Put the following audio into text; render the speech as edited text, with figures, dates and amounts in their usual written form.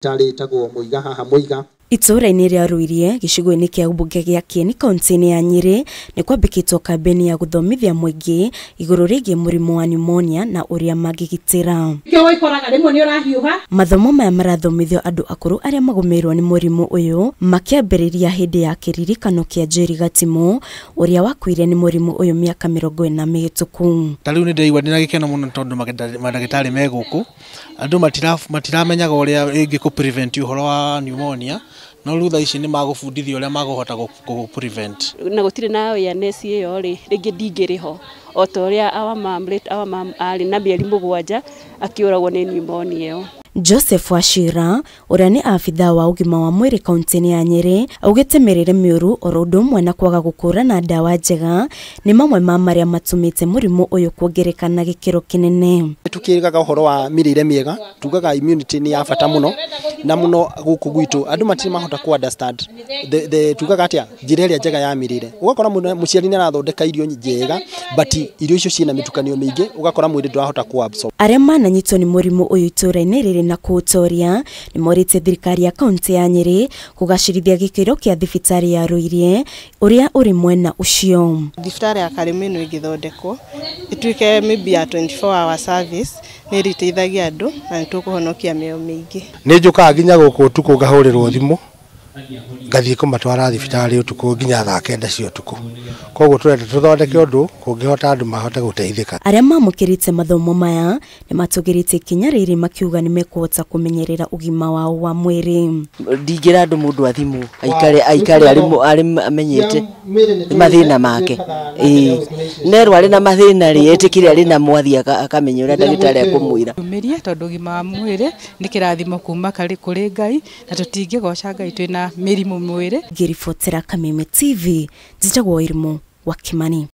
Thibitarĩ ĩtagwo Mũiga haha Mũiga. Itũũra-inĩ rĩa Ruirie gĩcigo-inĩ kĩa mbunge gĩa Kieni kaunti-inĩ ya Nyĩrĩ nĩ kwambĩkĩtwo kambeni ya gũthomithia mũingĩ igũrũ rĩgiĩ mũrimũ wa pneumonia na ũrĩa mangĩgitĩra. Nĩkĩo wĩkoraga rĩmwe nĩ ũrahiũha. Mathomo maya marathomithio andũ akũrũ arĩa magũmĩirwo nĩ mũrimũ ũyũ makĩambĩrĩria hĩndĩ ya kĩririkano kĩa Njeri Gatimũ ũrĩa wakuire nĩ mũrimũ ũyũ mĩaka 40 mĩhĩtũku. Ta rĩu nĩ ndĩraigua ndĩna gĩkeno mũno tondũ mandagĩtarĩ me gũkũ, andũ matiramenyaga ũrĩa ĩngĩ prevent ũhoro wa pneumonia, no rĩu thaa ici nĩ magũbundithio ũrĩa magũhota gũ prevent. Na gũtirĩ na awareness ĩyo rĩ, rĩngĩ ndingĩrĩ ho o ta ũrĩa our mom, late our mom arĩ na mĩeri 7 akĩũragwo nĩ pneumonia ĩyo. Joseph Wachira ũrĩa nĩ abithaa wa ũgima wa mwĩrĩ kaunti-inĩ ya Nyĩrĩ augĩte mĩrĩre mĩũru oro ũndũ ũmwe na kwaga gũkũrana ndawa njega nĩ mamwe ma marĩa matũmĩte mũrimũ ũyũ kuongerereka na gĩkĩro kĩnene. Tukĩgaga ũhoro wa mĩrĩre mĩega, tugaga immunity nĩ ya bata mũno na mũno gũkũ gwitũ andũ matirĩ mahota ku understand the tugaga atĩa njĩra ĩrĩa njega ya mĩrĩre. Ũgakora mũciari nĩ arathondeka irio njega but irio icio ciĩna mĩtukanio mĩingĩ, ũgakora mwĩrĩ ndũrahota ku absorb. Arĩa mananyitwo nĩ mũrimũ ũyũ itũũra-inĩ rĩrĩ na kũũtoria nĩ morĩtie thirikari ya kaunti ya Nyĩrĩ kũgacĩrithia gĩkĩro kĩa thibitarĩ ya Ruirie ũrĩa ũrĩ mwena ũcio. Thibitarĩ ya Karĩmũ ĩno ĩngĩthondekwo ĩtuĩke maybe ya 24 hour service nĩ ĩrĩteithagia andũ na nĩ tũkũhonokia mĩoyo mĩingĩ. Nĩ njũkaga nginya gũkũ ũtukũ ngahũrĩrwo thimũ ngathiĩ kũmatwara thibitarĩ ũtukũ nginya thaa 9 cia ũtukũ. Koguo tũrenda tũthondeke ũndũ kũngĩhota andũ mahote gũteithĩka. Arĩa mamũkĩrĩte mathomo maya nĩ matũgĩrĩtie ikinya rĩrĩ makiuga nĩ mekũhota kũmenyerera ũgima wao wa mwĩrĩ. Ndingĩra andũ mũndũ athimwo aikare arĩ amenyete mathĩna make, nerwo arĩ na mathĩna rĩ etĩkĩre arĩ na mwathi akamenya ũrĩa ndagĩtarĩ ekũmwĩra. Tũmĩrie tondũ ũgima wa mwĩrĩ nĩ kĩrathimo kuma kũrĩ Ngai na tũtingĩgoca Ngai twĩna mĩrimũ mwĩrĩ. Ngĩribotera Kameme TV, njĩtagwo Irimũ wa Kimani.